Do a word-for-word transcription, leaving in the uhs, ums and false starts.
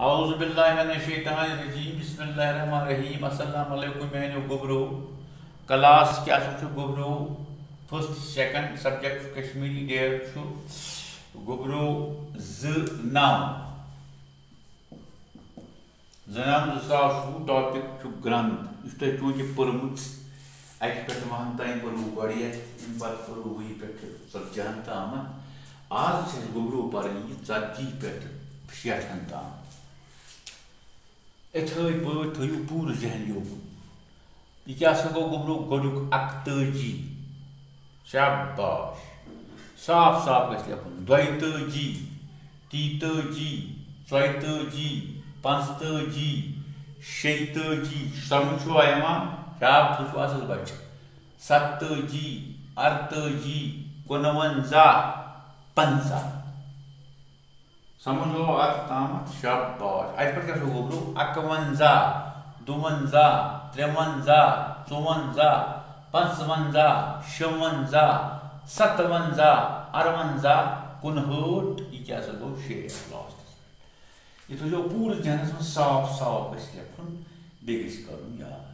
اعوذ باللہ من الشیطان الرجیم، بسم اللہ الرحمن الرحیم۔ السلام علیکم میانیو گوبرو۔ کلاس کیا سا چھُ گوبرو؟ فسٹ، سیکنڈ، سبجیکٹ چھُ کشمیری، ڈیٹ چھُ گوبرو زٕ نو۔ زنان زٕ ساس وُہ، ٹاپک چھُ گرنتھ۔ یُس تۄہہِ چوٗنٛکہِ پٔرمٕژ، اَکہِ پٮ۪ٹھ وُہَن تام پٔرٕو گۄڈٕنٮ۪تھ، اَمہِ پَتہٕ پٔرٕو وُہہِ پٮ۪ٹھ ژَتجِہَن تامَتھ۔ آز چھِ اَسہِ گوٚبرو پَرٕنۍ یہِ ژَتجی پٮ۪ٹھ شیٹھَن تام۔ یِتھَے پٲٹھۍ تھٲیِو پوٗرٕ ذہن یوکُن۔ یہِ کیٛاہ سا گوٚو گوٚبرو گۄڈٕنیُک اَکتٲجی؟ شاباش۔ صاف صاف گژھِ لیکھُن۔ دۄیہِ تٲجی، تیٚیہِ تٲجی، ژۄیہِ تٲجی، پانٛژھ تٲجی، شیٚیہِ تٲجی۔ سمجھ چھُوا یِوان؟ شاب، تُہۍ چھِو اَصٕل بَچہٕ۔ ستٲجی، اَرتٲجی، کُنوَنزاہ، پنٛژاہ۔ سمجھ گوٚو اَتھ تامَتھ؟ شاباش۔ اَتہِ پٮ۪ٹھ کیٛاہ چھُ گوٚبرو؟ اَکوَنزاہ، دُوَنزاہ، ترٛوَنزاہ، ژُوَنزاہ، پانٛژوَنزاہ، شُوَنزاہ، سَتوَنزاہ، اَروَنزاہ، کُنہٲٹھ۔ یہِ کیٛاہ سا گوٚو؟ شیٹھ لاسٹَس پٮ۪ٹھ۔ یہِ تھٲیزیو پوٗرٕ ذہنَس منٛز صاف صاف گژھِ لیکھُن، بیٚیہِ گژھِ کَرُن یاد۔